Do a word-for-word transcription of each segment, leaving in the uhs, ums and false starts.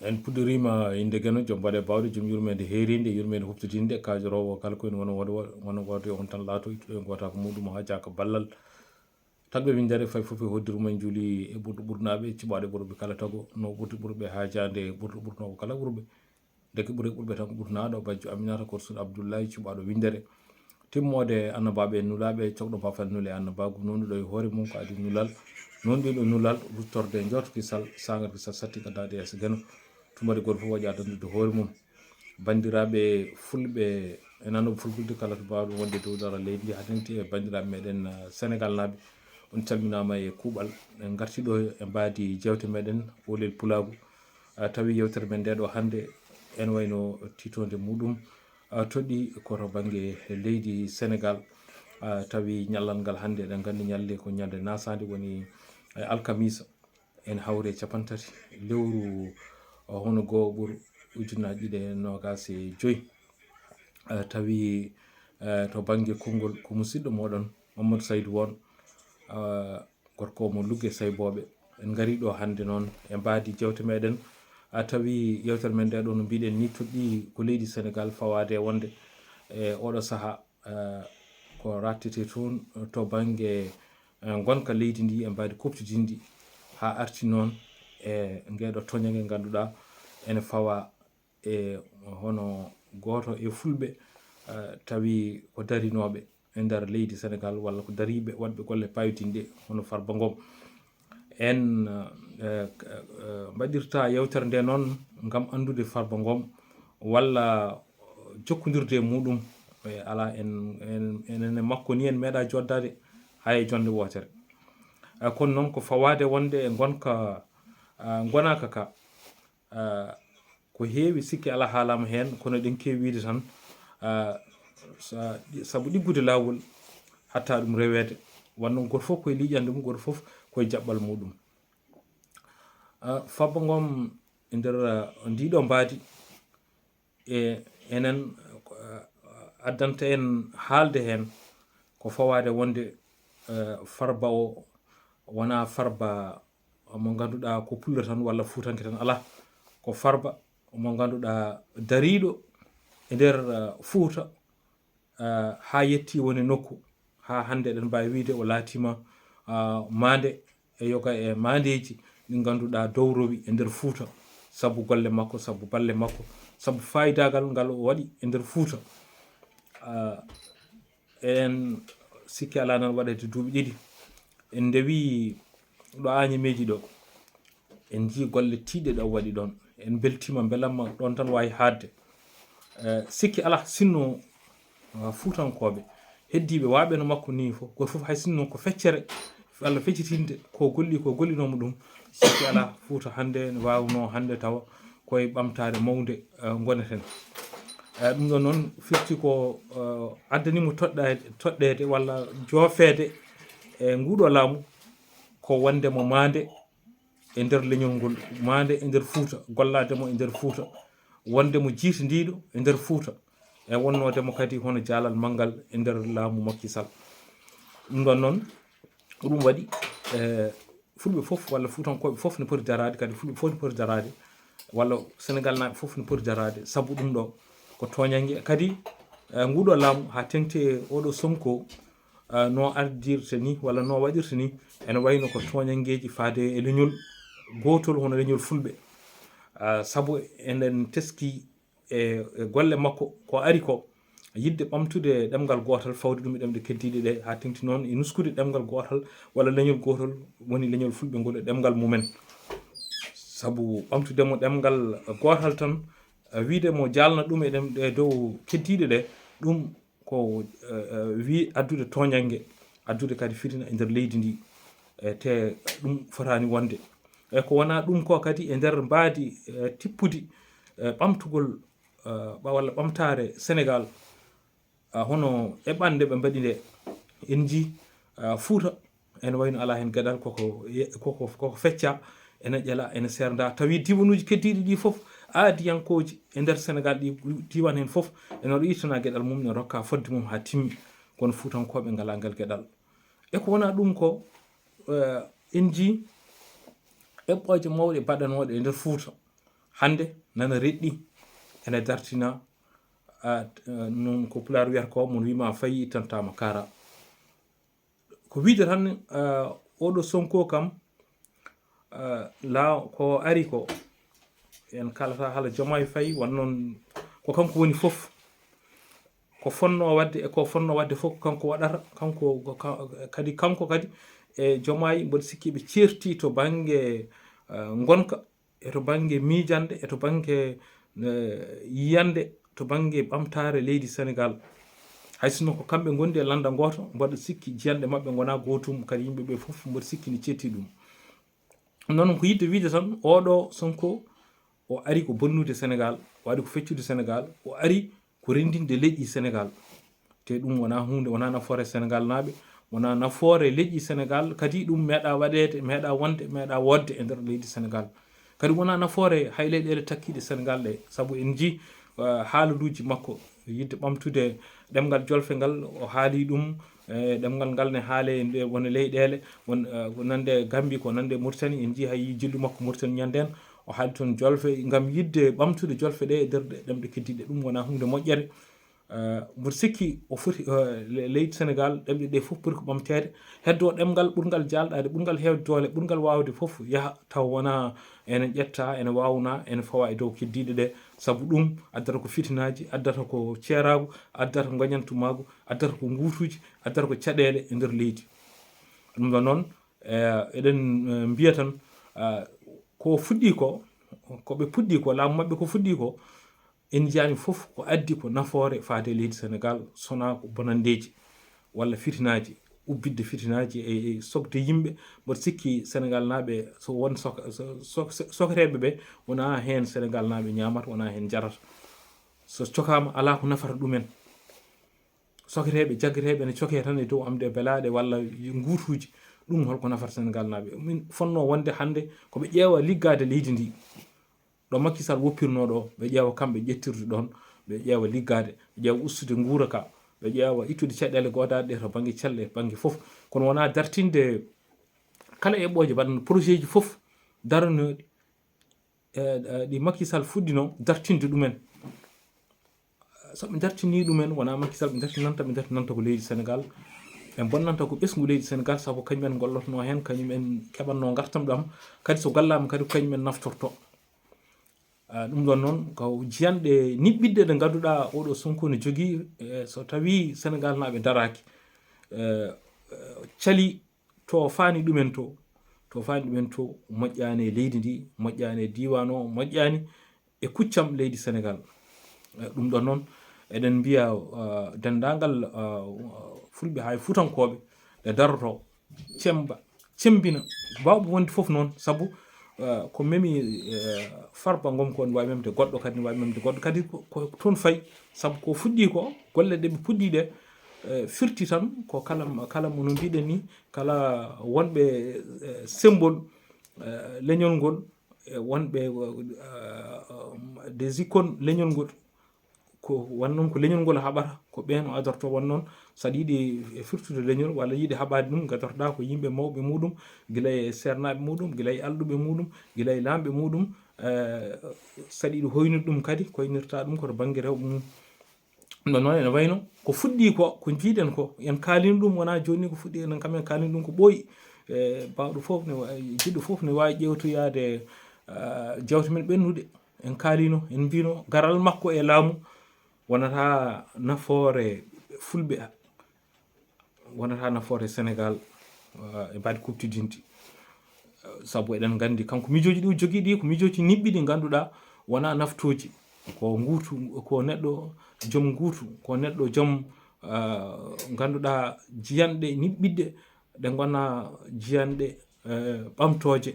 En puɗɗoriima innde Geno, joom baɗe baawɗe, joom yurmeende heeriinde, yurmeende huɓtodiinde, kaajoroowo kala ko en wona wooda, wona wooda on tan laato ittuɗo e gootaako muɗum haa jaaka ballal. Tagɓe winndere fay fof e hoddiru men juuli e ɓurɗo ɓurnaaɓe, cuɓaaɗo ɓurɓe kala tago, no ɓurti ɓurɓe haa jaande ɓurɗo ɓurnoowo kala ɓurɓe. Ndeke ɓuri ɓurɓe tan ko ɓurnaaɗo bajjo Aminata Korsun Abdullahi cuɓaaɗo winndere. Timmoode annabaaɓe e nulaaɓe, cokɗo baafal nule annabaagu, nunɗuɗo e hoore mum ko adi nulal, nunɗiiɗo nulal, ruttorde njorto kisal, saangar kisal satti ka daade yeeso Geno. Tummbade gooto fof waɗi addandude hoore mum. Banndiraaɓe fulɓe e nanooɓe fulfulde kala to mbaawɗon wonde dow dara leydi ndi, haa teŋti e banndiraaɓe meɗen, eh, Senegal naaɓe. On calminaama e kuuɓal. En ngartii ɗo e mbaadi jeewte meɗen Oolel Pulaagu. Ah, tawi yewtere men nde ɗo hannde ene wayno tiitoonde muɗum, ah, toɗɗi ko to bannge leydi Senegal. Ah, tawi ñallal ngal hannde, eɗen nganndi ñalnde ko ñalnde nasaande, woni, eh, alkamisa. En hawre capanɗe tati lewru, ah, hono goo ɓuru ujunnaaji ɗiɗi e noogaas e joy. Ah, tawi, eh, to bannge konngol ko musidɗo mooɗon Mamadou Saydou Won. Ah, gorko mo Lugge Saybooɓe. En ngarii ɗo hannde noon e mbaadi jeewte meɗen. Ah, tawi yewtere men nde ɗo no mbiɗen ni toɗɗii ko leydi Senegal fawaade e wonde e oɗo sahaa, ah, ko rattete toon to bannge, eh, ngonka leydi ndi e mbaadi kuɓtodinndi haa arti noon e ngeeɗo toñange ngannduɗaa ene fawa e hono gooto e fulɓe, eh, tawi ko darinooɓe e nder leydi Senegal walla ko dariiɓe waɗɓe golle payodinɗe hono Farba Ngom. En, eh, eh, mbaɗirta yewtere nde noon ngam anndude Farba Ngom walla jokkondirde e muɗum, e alaa en, en, enen e makko ni en meeɗa joddaade hay e jonnde wootere. Eh, kono noon ko fawaade wonde e ngonka, ah, ngonaaka ka, ah, ko heewi sikke alaa haalaama heen, kono eɗen keewi wiyde tan, ah, sa-, sabu ɗiggude laawol hatta ɗum reweede. Wonno gooto fof koye liiƴande mum, gooto fof koye jaɓɓal muɗum. Ah, Farba Ngom e nder, ah, ndiɗo mbaadi, e enen, ah, addanta en haalde heen ko fawaade wonde, eh, Farba o wonaa Farba mo ngannduɗaa ko pullo tan walla fuutanke tan, alaa. Ko Farba mo ngannduɗaa dariiɗo e nder, eh, Fuuta, eh, haa yetti woni nokku, haa hannde eɗen mbaawi wiyde o laatiima, ah, maande e yoga e maandeeji ɗi ngannduɗaa dowrowi e nder Fuuta, sabu golle makko, sabu balle makko, sabu faayidaagal ngal o waɗi e nder Fuuta. Ah, en sikki alaa nan waɗeede duuɓi ɗiɗi. En ndewi ɗo Añameeji ɗo. En njii golle tiiɗɗe ɗe o waɗi ɗoon. En mbeltiima, mbelamma ɗoon tan waawi haaɗde. Eh, sikki alaa, sinno, ah, Fuutankooɓe heddiiɓe waaɓe no makko nii fof, gooto fof hay sinno ko feccere, walla feccitinde ko golli, ko gollinoomo ɗum, sikki alaa, Fuuta hannde ne waawnoo hannde tawa koye ɓamtaare mawnde, eh, ngoneten. Eh, ɗum ɗoon noon firti ko, eh, addani mo toɗɗaade, toɗɗeede walla joofeede e nguuɗo laamu, ko wonde mo maande e nder leñol ngol, maande e nder Fuuta, gollaade mo e nder Fuuta, wonde mo jiitindiiɗo e nder Fuuta, e wonnoode mo kadi hono jaalal manngal e nder laamu Macky Sall. Ɗum ɗoon noon, ko ɗum waɗi, e, Fulɓe fof walla Fuutankooɓe fof ne poti daraade, kadi Fulɓe fof ne poti daraade, walla Senegaalnaaɓe fof ne poti daraade, sabu ɗum ɗo ko tooñannge. Kadi, e, nguuɗo laamu haa teŋti e oɗo Sonko, ah, no ardirta ni walla no waɗirta ni, ene wayno ko tooñanngeeji faade e leñol gootol hono leñol Fulɓe. Ah, sabu eɗen teskii e, e golle makko ko ari ko yiɗde ɓamtude ɗemngal gootal, fawde ɗum e ɗemɗe keddiiɗe ɗe, haa teŋti noon e nuskude ɗemngal gootal walla leñol gootol woni leñol Fulɓe ngol e ɗemngal mumen. Sabu ɓamtude mo ɗemngal gootal tan, eh, wiyde mo jaalna ɗum e ɗem-, e dow keddiiɗe ɗe, ɗum ko, eh, eh, wi addude tooñannge, addude kadi fitina e nder leydi ndi, e te ɗum fotaani wonde. E ko wonaa ɗum ko kadi e nder mbaadi, eh, tippudi, eh, ɓamtugol, eh, ɓa-, walla ɓamtaare Senegaal, ah, hono eɓɓande ɓe mbaɗi nde, en njii, ah, Fuuta ene wayno alaa heen geɗal, koko ye-, koko, koko feccaa, ene ƴela, ene seernda. Tawi diiwanuuji keddiiɗi ɗi fof, aadiyankooji e nder Senegaal ɗi, diiwaan heen fof, ene waɗa ittana geɗal mum, ne rokka fodde mum haa timmi. Kono Fuutankooɓe ngalaa ngal geɗal. E ko wonaa ɗum ko, eh, en njii eɓɓooje mawɗe baɗanooɗe e nder Fuuta. hannde nana reɗɗi, ene dartina, ah, ah, non ko Pulaar wiyata ko, mon wima fayi, ittantama kaara. Ko wiide tan, ah, oɗo Sonko kam, ah, la ko ari ko, en kalata haala Diomaye Faye, wan noon ko kanko woni fof. Ko fonno waɗde e ko fonno waɗde fof ko kanko waɗata, kanko ko ka-, kadi, kanko kadi e Diomaye, mboɗo sikki ɓe ceerti to bannge, ah, ngonka, e to bannge miijande, e to bannge, eh, yiyande, to bannge ɓamtaare leydi Senegaal. Hay sinno ko kamɓe ngondi e lannda gooto, mboɗo sikki jiyanɗe maɓɓe ngonaa gootum, kadi yimɓe ɓe fof mboɗo sikki ne ceetti ɗum. Noon ko yiɗde wiide tan, oɗo Sonko, o ari ko bonnude Senegaal, o ari ko feccude Senegaal, o ari ko renndinde leƴƴi Senegaal. Te ɗum wonaa huunde, wonaa nafoore Senegaal naaɓe, wonaa nafoore leƴƴi Senegaal, kadi ɗum meeɗaa waɗeede, meeɗaa wonde, meeɗaa woodde e nder leydi Senegaal. Kadi wonaa nafoore hay leyɗeele takkiiɗe Senegaal ɗe, sabu en njii, eh, haalaluuji makko, yiɗde ɓamtude ɗemngal jolfe ngal, o haali ɗum, eh, ɗemngal ngal ne haalee e nde won leyɗeele, won, eh, ko nande Gambie, ko nande Mauritanie, en njii hay jillu makko Mauritanie ñanden, o haali toon jolfe, ngam yiɗde ɓamtude jolfe ɗe e nder ɗe-, ɗemɗe keddiiɗe. Ɗum wonaa huunde moƴƴere. Eh, mboɗo sikki o foti, eh, le-, leydi Senegaal, ɗemɗe ɗe fof poti ko ɓamteede. Heddoo ɗemngal ɓurngal jaalɗaade, ɓurngal heewde doole, ɓurngal waawde fof yaha, taw wonaa ene ƴetta, ene waawnaa, ene fawaa e dow keddiiɗe ɗe. Sabu ɗum addata ko fitinaaji, addata ko ceeraagu, addata ngoñantumaagu, addata ko nguurtuuji, addata ko caɗeele e nder leydi. Ɗum ɗo noon, eh, eɗen, eh, mbiya tan, ah, ko fuɗɗii ko, ko ɓe puɗɗii ko, laamu maɓɓe ko fuɗɗii ko, en njiyaani fof ko addi ko nafoore faade e leydi Senegaal, sonaa ko bonanndeeji walla fitinaaji, ubbitde fitinaaji e, e sokde yimɓe. Mboɗo sikki Senegaal naaɓe, so won sok-, so-, sok-, soketeeɓe ɓe, wonaa heen Senegaal naaɓe ñaamata, wonaa heen njarata. So cokaama, alaa ko nafata ɗumen. Soketeeɓe, jaggeteeɓe ene cokee tan e dow amde belaaɗe walla nguurtuuji. Ɗum holko nafata Senegaal naaɓe? Min fonnoo wonde hannde ko ɓe ƴeewa liggaade leydi ndi. Ɗo Macky Sall woppirnoo ɗo, ɓe ƴeewa kamɓe ƴettirde ɗoon, ɓe ƴeewa liggaade, ɓe ƴeewa ustude nguura ka, ɓe ƴeewa ittude caɗeele goodaaɗe ɗe to bannge celle, bannge fof. Kono wonaa dartinde kala eɓɓooje mbaɗan projet ji fof daranooɗi, e, e, ɗi Macky Sall fuɗɗinoo dartinde ɗumen. So ɓe dartinii ɗumen, wonaa Macky Sall ɓe dartinanta, ɓe dartinanta ko leydi Senegaal. Ɓe bonnanta ko ɓesngu leydi Senegaal, sabu kañumen ngollotnoo heen, kañumen keɓatnoo ngartam ɗam. Kadi so gallaama kadi ko kañumen naftortoo. Ah, ɗum ɗoon noon ko jiyanɗe niɓɓiɗɗe ɗe ngannduɗaa oɗo Sonko ne jogii, eh, so tawii Senegaal naaɓe ndaraaki, eh, eh, cali to faani ɗumen to, to faani ɗumen to, moƴƴaani e leydi ndi, moƴƴaani e diiwaan o, moƴƴaani e kuccam leydi Senegaal. Eh, ɗum ɗoon noon, eɗen mbiya, ah, denndaangal, ah, Fulɓe haa e Fuutankooɓe nde darotoo, cemmba, cemmbina, baawɓe wonde fof noon, sabu, eh, ko memi, eh, Farba Ngom ko ne waawi memde goɗɗo, kadi ne waawi memde goɗɗo, kadi ko, ko toon fayi, sabu ko fuɗɗii ko, golle ɗe ɓe puɗɗii ɗe, eh, firti tan ko kala, kala mo no mbiɗen ni, kala wonɓe, eh, symbole, eh, leñol ngol, e wonɓe, eh, des icônes leñol ngol. Ko wan noon ko leñol ngol haɓata, ko ɓeen o adorto. Wan noon, so aɗa yiɗi e firtude leñol walla yiɗi haɓaade ɗum, gadorɗaa ko yimɓe mawɓe muɗum, gila e seernaaɓe muɗum, gila e alɗuɓe muɗum, gila e laamɓe muɗum. Eh, so aɗa yiɗi hoynude ɗum kadi, koynirta ɗum ko to bannge rewɓe mum. Ɗum ɗoon noon ene wayno ko fuɗɗii ko, ko njiiɗen ko, en kaalino ɗum, wonaa jooni ko fuɗɗii, enen kam en kaalino ɗum ko ɓooyi. Eh, baawɗo fof ne wa-, jiɗɗo fof ne waawi ƴeewtoyaade, ah, jeewte men ɓennuɗe. En kaalino, en mbino garal makko e laamu wonata nafoore Fulɓe, wonata nafoore Senegaal, ah, e mbaadi kuuɓtidinti. Sabu eɗen nganndi kanko miijooji ɗi o jogii ɗi ko miijooji niɓɓiɗi, ngannduɗaa wonaa naftooji. Ko nguurtu, ko neɗɗo joom nguurtu, ko neɗɗo joom, ah, ngannduɗaa jiyanɗe niɓɓiɗɗe, ɗe ngonaa jiyanɗe, eh, ɓamtooje,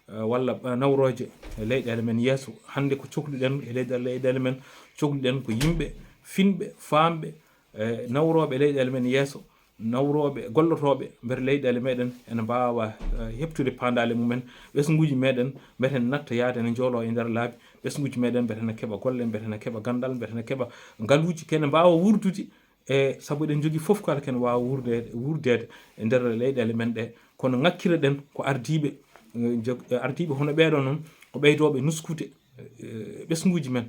eh, walla, eh, nawrooje e leyɗeele men yeeso. Hannde ko cokluɗen e leyɗe-, leyɗeele men, cokluɗen ko yimɓe finɓe, faamɓe, eh, nawrooɓe leyɗeele men yeeso, nawrooɓe, gollotooɓe nder leyɗeele meɗen ene mbaawa, eh, heɓtude paandaale mumen. Ɓesnguuji meɗen mbete natta yaade ene njooloo e nder laabi. Ɓesnguuji meɗen mbete na keɓa golle, mbete na keɓa ganndal, mbete na keɓa ngaluuji, kene mbaawa wuurdude. E sabu eɗen njogii fof kala kene waawa wuurdeede, wuurdeede e nder leyɗeele men ɗe. Kono ŋakkirɗen ko ardiiɓe, eh, jog-, eh, ardiiɓe hono ɓeeɗo noon, ko ɓeydooɓe nuskude, eh, ɓesnguuji men,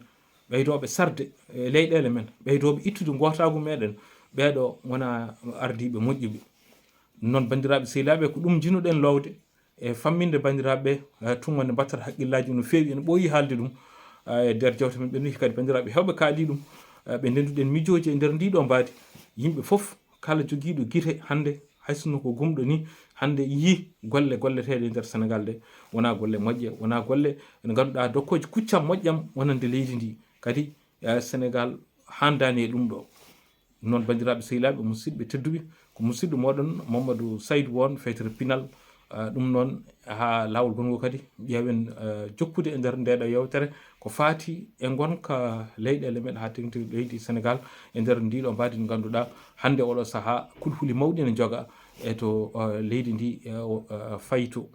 ɓeydooɓe sarde e leyɗeele men, ɓeydooɓe ittude ngootaagu meɗen, ɓeeɗo ngona ardiiɓe moƴƴuɓe. Noon, banndiraaɓe sehilaaɓe, ko ɗum njiɗnoɗen loowde e famminde banndiraaɓe, eh, tun wonde mbattata hakkillaaji no feewi. Ene ɓooyi haalde ɗum, eh, e nder jewte men ɓennuki kadi, banndiraaɓe heewɓe kaali ɗum, eh, ɓe ndennduɗen mijooji e nder ndii ɗoo mbaadi. Yimɓe fof, kala jogiiɗo gite hannde, hay sinno ko gumɗo ni, hannde yii golle golleteeɗe e nder Senegaal ɗe, wonaa golle moƴƴe, wonaa golle ɗe ngannduɗaa dokkooje kuccam moƴƴam wonande leydi ndi. Kadi, eh, Senegaal haandaani e ɗum ɗoo. Noon, banndiraaɓe sehilaaɓe, musidɓe tedduɓe, ko musidɗo mooɗon Mamadou Saydou Won, fewtere pinal. Ah, ɗum noon, haa laawol gonngo kadi ƴeewen, ah, jokkude e nder ndeeɗo yewtere ko faati e ngonka leyɗeele men, haa teŋti leydi Senegaal e nder ndiiɗo mbaadi ndi ngannduɗaa hannde oɗo sahaa kulhuli mawɗi ne joga e to, ah, leydi ndi, eh, o, ah, fayto.